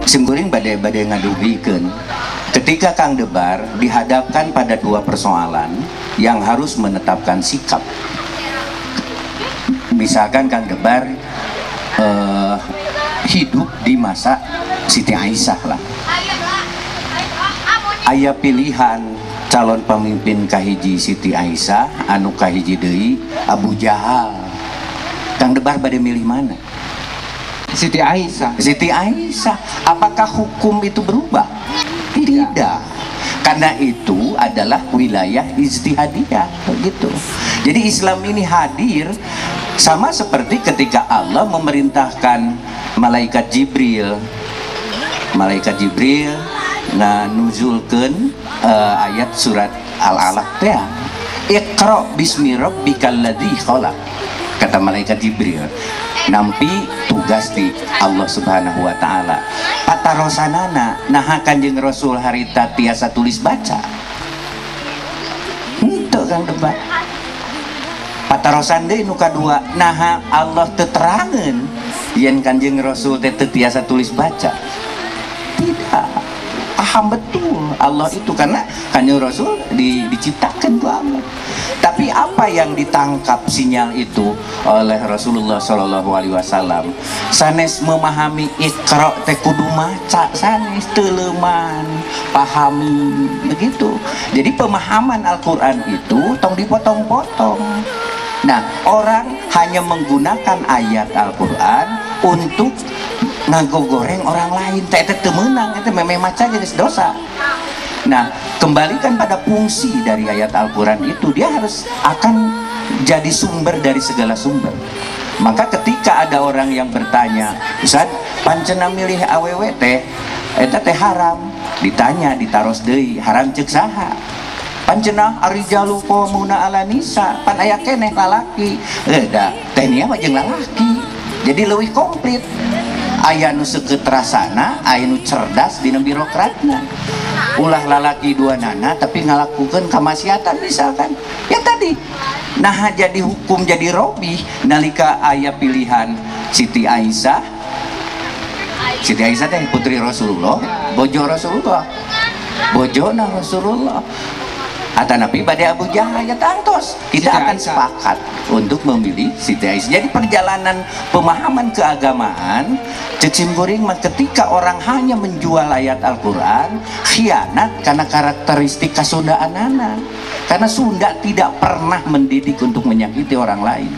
Simkuring bade bade ngadugikeun ketika Kang Debar dihadapkan pada dua persoalan yang harus menetapkan sikap. Misalkan Kang Debar hidup di masa Siti Aisyah lah. Aya pilihan calon pemimpin kahiji Siti Aisyah, anu kahiji deui Abu Jahal. Kang Debar bade milih mana? Siti Aisyah. Siti Aisyah. Apakah hukum itu berubah? Tidak. Tidak. Karena itu adalah wilayah ijtihadiyah, begitu. Jadi Islam ini hadir sama seperti ketika Allah memerintahkan malaikat Jibril. Malaikat Jibril nuzulkeun ayat surat Al-Alaq teh. Iqra bismi rabbikal ladzi khalaq. Kata malaikat Jibril, nampi tugas di Allah Subhanahu wa taala. Patarosanana naha Kanjeng Rasul harita tiasa tulis baca. Henteu, Kang Debat. Patarosan deui nu kadua, naha Allah teu terangeun yen Kanjeng Rasul teh teu tiasa tulis baca. Tidak. Paham betul Allah itu karena Kanjeng Rasul diciptakan ku Allah. Tapi apa yang ditangkap sinyal itu oleh Rasulullah Shallallahu Alaihi Wasallam? Sanes memahami iqra teh kudu maca, sanes teleuman, pahami begitu. Jadi pemahaman Al-Quran itu tong dipotong-potong. Nah, orang hanya menggunakan ayat Al-Quran untuk ngagogoreng orang lain. Teh teh meunang, itu memeh maca jadi dosa. Nah, kembalikan pada fungsi dari ayat Al-Quran itu, dia harus akan jadi sumber dari segala sumber. Maka ketika ada orang yang bertanya, "Ustaz, pancena milih awewe teh, eta teh haram." Ditanya, ditaros deui, "Haram cek saha?" Pancena arrijalu qawwamuna 'ala nisa, pan aya keneh lalaki. Eh, da teh nia mah jeung lalaki. Jadi leuwih komplit. Aya nu seukeut rasana, aya nu cerdas dina birokratna. Ulah lalaki dua nana tapi ngalakukeun kamaksiatan misalkan. Ya tadi, nah jadi hukum jadi robih nalika aya pilihan Siti Aisyah. Siti Aisyah teh putri Rasulullah, bojo Rasulullah, bojona Rasulullah. Atanapi bade Abu Jahal, ya tangtos kita Siti akan Aisyah. Sepakat untuk memilih Siti Aisyah. Jadi perjalanan pemahaman keagamaan cek simkuring mah, ketika orang hanya menjual ayat Al-Quran, khianat karena karakteristik kasundaanana, karena Sunda tidak pernah mendidik untuk menyakiti orang lain.